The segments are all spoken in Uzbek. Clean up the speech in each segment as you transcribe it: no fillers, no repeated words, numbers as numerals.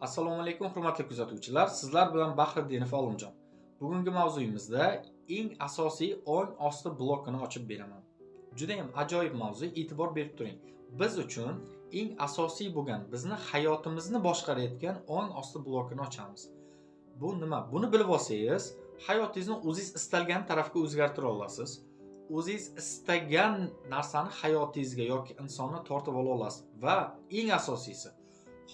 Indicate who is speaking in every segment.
Speaker 1: Assalomu alaykum, hurmatli kuzatuvchilar. Sizlar bilan Bahriddinov Olimjon. Bugungi mavzuyimizda eng asosiy ong osti blokini ochib beraman. Juda ham ajoyib mavzu, e'tibor berib turing. Biz uchun eng asosiy bo'lgan, bizni hayotimizni boshqarayotgan ong osti blokini ochamiz. Bu nima? Buni bilib olsangiz, hayotingizni o'zingiz istalgan tarafga o'zgartira olasiz. O'zingiz istagan narsani hayotingizga yoki insonni tortib ola olasiz va eng asosiysi,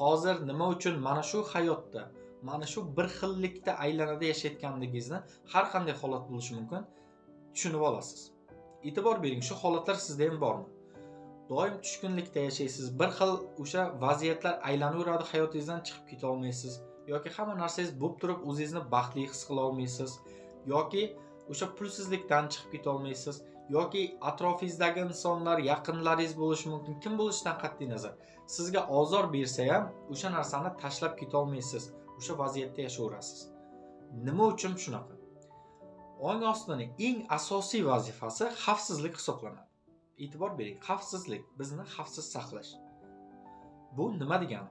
Speaker 1: hozir nima uchun mana shu hayotda, mana shu bir xillikda aylanada yashayotganligingizni, har qanday holat bo'lishi mumkin, tushunib olasiz. E'tibor bering, shu holatlar sizda ham bormi? Doim tushkunlikda yashaysiz, bir xil o'sha vaziyatlar aylanaveradi, hayotingizdan chiqib keta olmaysiz yoki hamma narsangiz bo'lib turib o'zingizni baxtli his qila olmaysiz yoki o'sha pulsizlikdan chiqib keta olmaysiz yoki atrofingizdagi insonlar, yaqinlaringiz bo'lishi mumkin, kim bo'lishidan qat'iy nazar, sizga ozor bersa ham o'sha narsani tashlab keta olmaysiz, o'sha vaziyatda yashayverasiz. Nima uchun shunaqa? Ong ostini eng asosiy vazifasi xavfsizlik hisoblanadi. E'tibor bering, xavfsizlik, bizni xavfsiz saqlash. Bu nima degani?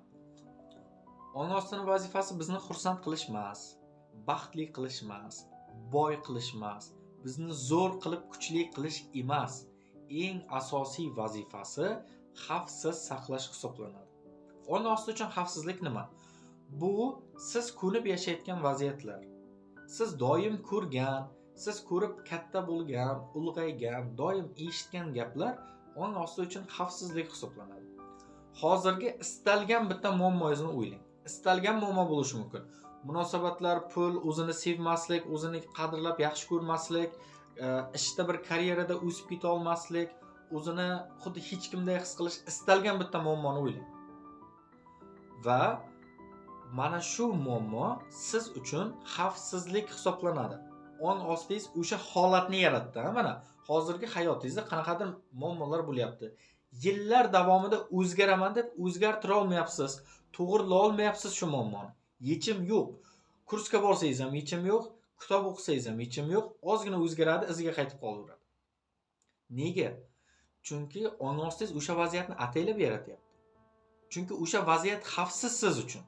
Speaker 1: Ong ostini vazifasi bizni xursand qilish emas, baxtli qilish emas, boy qilish emas, bizni zo'r qilib kuchli qilish emas. Eng asosiy vazifasi xavfsiz saqlash hisoblanadi. Ong osti uchun xavfsizlik nima? Bu siz ko'nib yashayotgan vaziyatlar. Siz doim ko'rgan, siz ko'rib katta bo'lgan, ulg'aygan, doim eshitgan gaplar ong osti uchun xavfsizlik hisoblanadi. Hozirgi istalgan bitta muammoingizni o'ylang. Istalgan muammo bo'lishi mumkin. Munosabatlar, pul, o'zini sevmaslik, o'zini qadrlab yaxshi ko'rmaslik, ishda bir karyerada o'sib keta olmaslik, o'zini xuddi hech kimday his qilish, istalgan bitta muammoni o'ylang. Va mana shu muammo siz uchun xavfsizlik hisoblanadi. Ong ostingiz o'sha holatni yaratdi. Mana hozirgi hayotingizda qanaqadir muammolar bo'lyapti. Yillar davomida o'zgaraman deb o'zgartira olmayapsiz, to'g'rilay olmayapsiz shu muammoni. Yechim yo'q. Kursga borsangiz ham yechim yo'q, kitob o'qisangiz ham yechim yo'q, ozgina o'zgaradi, iziga qaytib qolaveradi. Nega? Chunki ong ostingiz o'sha vaziyatni ataylab yaratyapti. Chunki o'sha vaziyat xavfsiz siz uchun.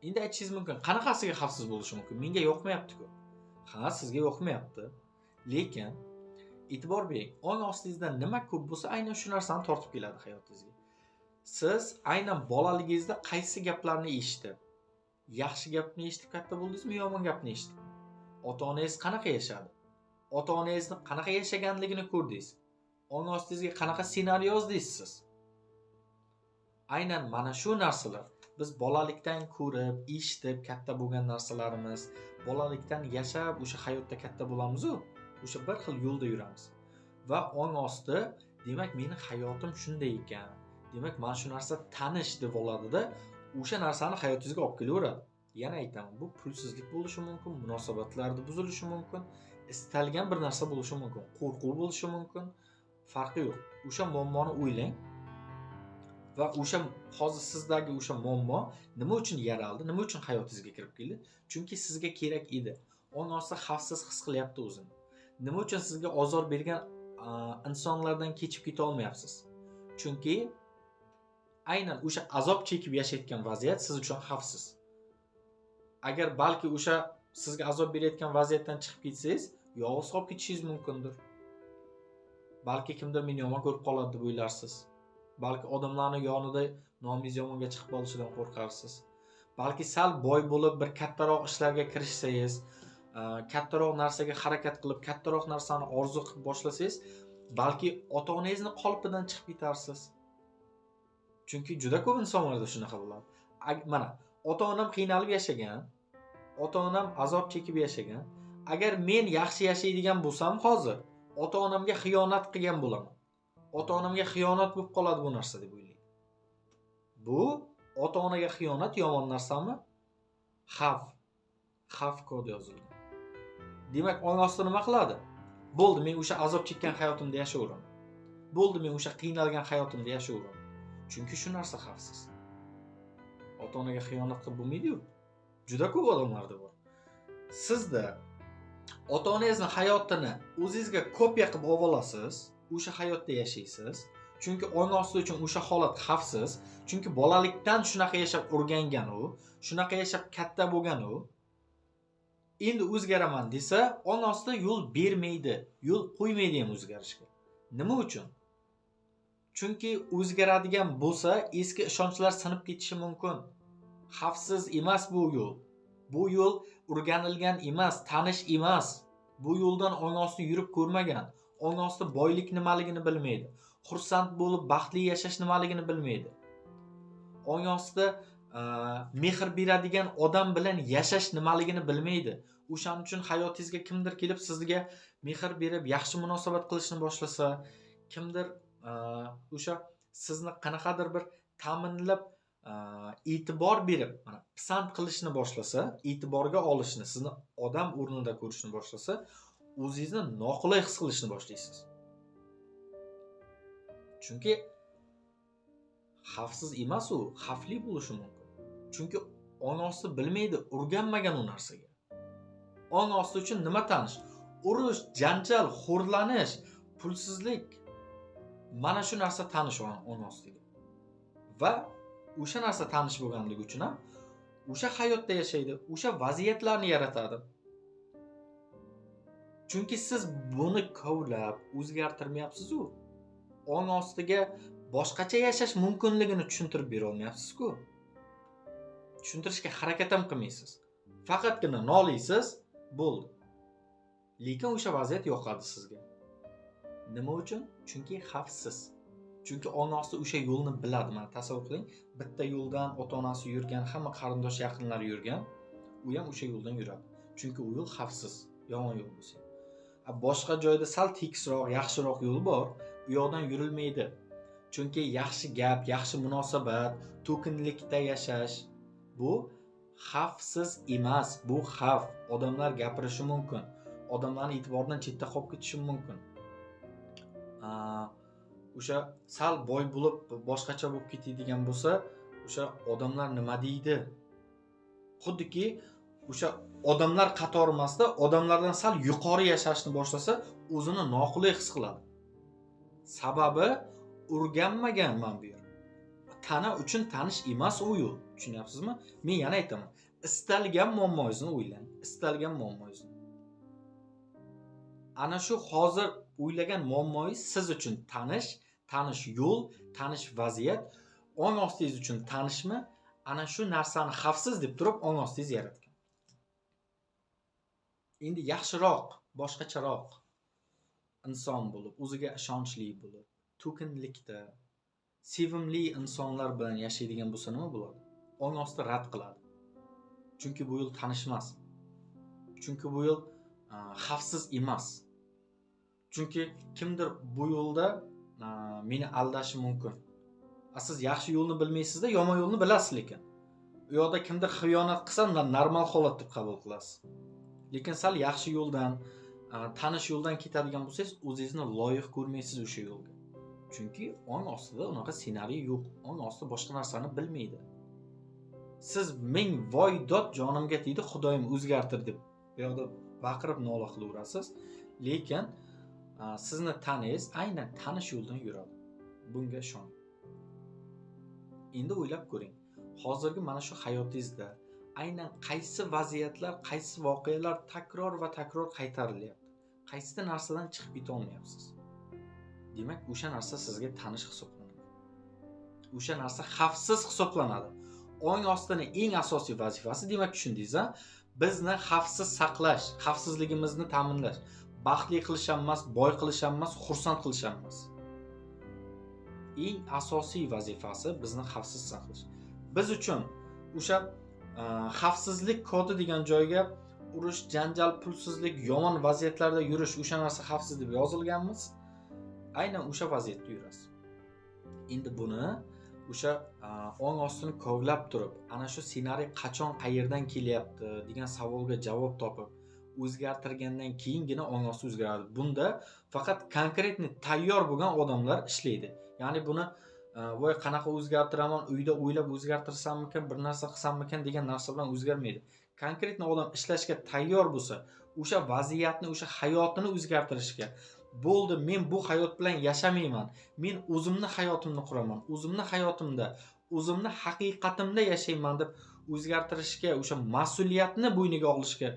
Speaker 1: Endi aytishingiz mumkin, qanaqasiga xavfsiz bo'lishi mumkin? Menga yoqmayapti-ku. Ha, sizga yoqmayapti. Lekin e'tibor bering, ong ostingizda nima ko'p bo'lsa, aynan shu narsani tortib keladi hayotingizga. Siz aynan bolaligingizda qaysi gaplarni eshitib, yaxshi gapni eshitib katta bo'ldingizmi, yomon gapni eshitib? Ota-onangiz qanaqa yashadi? Ota-onangizni qanaqa yashaganligini ko'rdingiz? Ong ostingizga qanaqa ssenariy yozdingiz siz? Aynan mana shu narsalar biz bolalikdan ko'rib, eshitib katta bo'lgan narsalarimiz, bolalikdan yashab o'sha hayotda katta bo'lamiz-u, o'sha bir xil yo'lda yuramiz. Va ong osti, demak, meni hayotim shunday ekan, demak, mana shu narsa tanish deb oladida, o'sha narsani hayotingizga olib kelaveradi. Yana aytaman, bu pulsizlik bo'lishi mumkin, munosabatlarda buzilishi mumkin, istalgan bir narsa bo'lishi mumkin, qo'rquv bo'lishi mumkin, farqi yo'q. O'sha muammoni o'ylang va o'sha hozir sizdagi o'sha muammo nima uchun yaraldi, nima uchun hayotingizga kirib keldi? Chunki sizga kerak edi. Ong osti xavfsiz his qilyapti o'zini. Nima uchun sizga ozor bergan insonlardan kechib keta olmayapsiz? Chunki aynan o'sha azob chekib yashayotgan vaziyat siz uchun xavfsiz. Agar balki o'sha sizga azob berayotgan vaziyatdan chiqib ketsangiz, yolg'iz qolib ketishingiz mumkindir. Balki kimdir meni yomon ko'rib qoladi deb o'ylarsiz. Balki odamlarni yonida nomingiz yomonga chiqib qolishidan qo'rqarsiz. Balki sal boy bo'lib bir kattaroq ishlarga kirishsangiz, kattaroq narsaga harakat qilib, kattaroq narsani orzu qilib boshlasangiz, balki ota-onangizni qolipidan chiqib ketarsiz. Chunki juda ko'p insonlarda shunaqa bo'ladi. Mana ota-onam qiynalib yashagan, ota-onam azob chekib yashagan. Agar men yaxshi yashaydigan bo'lsam hozir, ota-onamga xiyonat qilgan bo'laman. Ota-onamga xiyonat bo'lib qoladi bu narsa deb o'ylaydi. Bu ota-onaga xiyonat yomon narsami? Xavf. Xavf kodi yozilgan. Demak, ong osti nima qiladi? Bo'ldi, men o'sha azob chekkan hayotimda yashayveraman. Bo'ldi, men o'sha qiynalgan hayotimda yashayveraman. Chunki shu narsa xavfsiz. Ota-onaga xiyonat qilib bo'lmaydi-yu. Juda ko'p odamlarda bor. Sizda ota-onangizni hayotini o'zingizga kopiya qilib olib olasiz, o'sha hayotda yashaysiz. Chunki ong osti uchun o'sha holat xavfsiz. Chunki bolalikdan shunaqa yashab o'rgangan u, shunaqa yashab katta bo'lgan u. Endi o'zgaraman desa, ong osti yo'l bermaydi, yo'l qo'ymaydi ham o'zgarishga. Nima uchun? Chunki o'zgaradigan bo'lsa, eski ishonchlar sinib ketishi mumkin. Xavfsiz emas bu yo'l. Bu yo'l o'rganilgan emas, tanish emas. Bu yo'ldan ong osti yurib ko'rmagan. Ong osti boylik nimaligini bilmaydi. Xursand bo'lib baxtli yashash nimaligini bilmaydi. Ong osti mehr beradigan odam bilan yashash nimaligini bilmaydi. O'shaning uchun hayotingizga kimdir kelib sizga mehr berib, yaxshi munosabat qilishni boshlasa, kimdir o'sha sizni qanaqadir bir ta'minlab, e'tibor berib, mana pisand qilishni boshlasa, e'tiborga olishni, sizni odam o'rnida ko'rishni boshlasa, o'zingizni noqulay his qilishni boshlaysiz. Chunki xavfsiz emas u, xavfli bo'lishi mumkin. Chunki ong osti bilmaydi, o'rganmagan u narsaga. Ong osti uchun nima tanish? Urush, janjal, xo'rlanish, pulsizlik. Mana shu narsa tanish ong ostiga. Va o'sha narsa tanish bo'lganligi uchun ham o'sha hayotda yashaydi, o'sha vaziyatlarni yaratadi. Chunki siz buni kovlab o'zgartirmayapsiz-u. Ong ostiga boshqacha yashash mumkinligini tushuntirib bera olmayapsiz-ku. Tushuntirishga harakat ham qilmaysiz. Faqatgina noliysiz, bo'ldi. Lekin o'sha vaziyat yoqadi sizga. Nima uchun? Chunki xavfsiz. Chunki ong osti o'sha yo'lni biladi. Mana tasavvur qiling, bitta yo'ldan ota-onasi yurgan, hamma qarindosh yaqinlari yurgan, u ham o'sha yo'ldan yuradi. Chunki u yo'l xavfsiz, yomon yo'l bo'lsa. Boshqa joyda sal tekisroq, yaxshiroq yo'l bor, u yoqdan yurilmaydi. Chunki yaxshi gap, yaxshi munosabat, to'kinlikda yashash bu xavfsiz emas, bu xavf. Odamlar gapirishi mumkin. Odamlarning e'tiboridan chetda qolib ketishi mumkin. O'sha sal boy bo'lib boshqacha bo'lib ketadigan bo'lsa, o'sha odamlar nima deydi? Xuddiki o'sha odamlar qatori emasda, odamlardan sal yuqori yashashni boshlasa, o'zini noqulay his qiladi. Sababi o'rganmagan mana bu yer. Tana uchun tanish emas u yo'l. Tushunyapsizmi? Men yana aytaman. Istalgan muammoingizni o'ylang, istalgan muammoingizni. Ana shu hozir o'ylagan muammoingiz siz uchun tanish, tanish yo'l, tanish vaziyat, ong ostingiz uchun tanishmi? Ana shu narsani xavfsiz deb turib ong ostingiz yaratgan. Endi yaxshiroq, boshqacharoq inson bo'lib, o'ziga ishonchli bo'lib, to'kinlikda, sevimli insonlar bilan yashaydigan bo'lsa nima bo'ladi? Ong osti rad qiladi. Chunki bu yo'l tanish emas. Chunki bu yo'l xavfsiz emas. Chunki kimdir bu yo'lda meni aldashi mumkin. Siz yaxshi yo'lni bilmaysizda, yomon yo'lni bilasiz lekin. U yoqda kimdir xiyonat qilsa, normal holat deb qabul qilasiz. Lekin sal yaxshi yo'ldan, tanish yo'ldan ketadigan bo'lsangiz, o'zingizni loyiq ko'rmaysiz o'sha yo'lga. Chunki ong ostida unaqa ssenariy yo'q. Ong osti boshqa narsani bilmaydi. Siz ming voy dod jonimga tegdi, Xudoyim o'zgartir deb bu yoqda baqirib nola qilaverasiz. Lekin sizni taningiz aynan tanish yo'ldan yuradi. Bunga ishoning. Endi o'ylab ko'ring. Hozirgi mana shu hayotingizda aynan qaysi vaziyatlar, qaysi voqealar takror va takror qaytarilyapti? Qaysi narsadan chiqib keta olmayapsiz? Demak, o'sha narsa sizga tanish hisoblanadi. O'sha narsa xavfsiz hisoblanadi. Ong ostini eng asosiy vazifasi, demak, tushundingiz-a? Bizni xavfsiz saqlash, xavfsizligimizni ta'minlash. Baxtli qilish ham emas, boy qilish ham emas, xursand qilish ham emas. Eng asosiy vazifasi bizni xavfsiz saqlash. Biz uchun o'sha xavfsizlik kodi degan joyga urush, janjal, pulsizlik, yomon vaziyatlarda yurish, o'sha narsa xavfsiz deb yozilganmiz. Aynan o'sha vaziyatda yurasiz. Endi buni o'sha ong ostini kovlab turib, ana shu ssenariy qachon, qayerdan kelyapti degan savolga javob topib, o'zgartirgandan keyingina ong osti o'zgaradi. Bunda faqat konkretni tayyor bo'lgan odamlar ishlaydi. Ya'ni buni voy qanaqa o'zgartiraman, uyda o'ylab o'zgartirsammikan, bir narsa qilsammikan degan narsa bilan o'zgarmaydi. Konkretni odam ishlashga tayyor bo'lsa, o'sha vaziyatni, o'sha hayotini o'zgartirishga, Bo'ldi, men bu hayot bilan yashamayman. Men o'zimni hayotimni quraman. O'zimni hayotimda, o'zimni haqiqatimda yashayman deb o'zgartirishga, o'sha mas'uliyatni bo'yniga olishga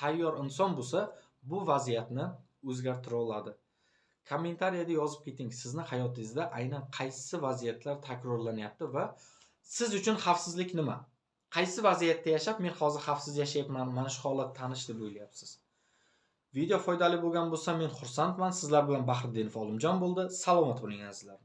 Speaker 1: tayyor inson bo'lsa, bu vaziyatni o'zgartira oladi. Kommentariyada yozib keting, sizni hayotingizda aynan qaysi vaziyatlar takrorlanyapti va siz uchun xavfsizlik nima? Qaysi vaziyatda yashab, men hozir xavfsiz yashayapman, mana shu holat tanish deb o'ylayapsiz? Video foydali bo'lgan bo'lsa, men xursandman. Sizlar bilan Bahriddinov Olimjon bo'ldi. Salomat bo'ling, azizlarim.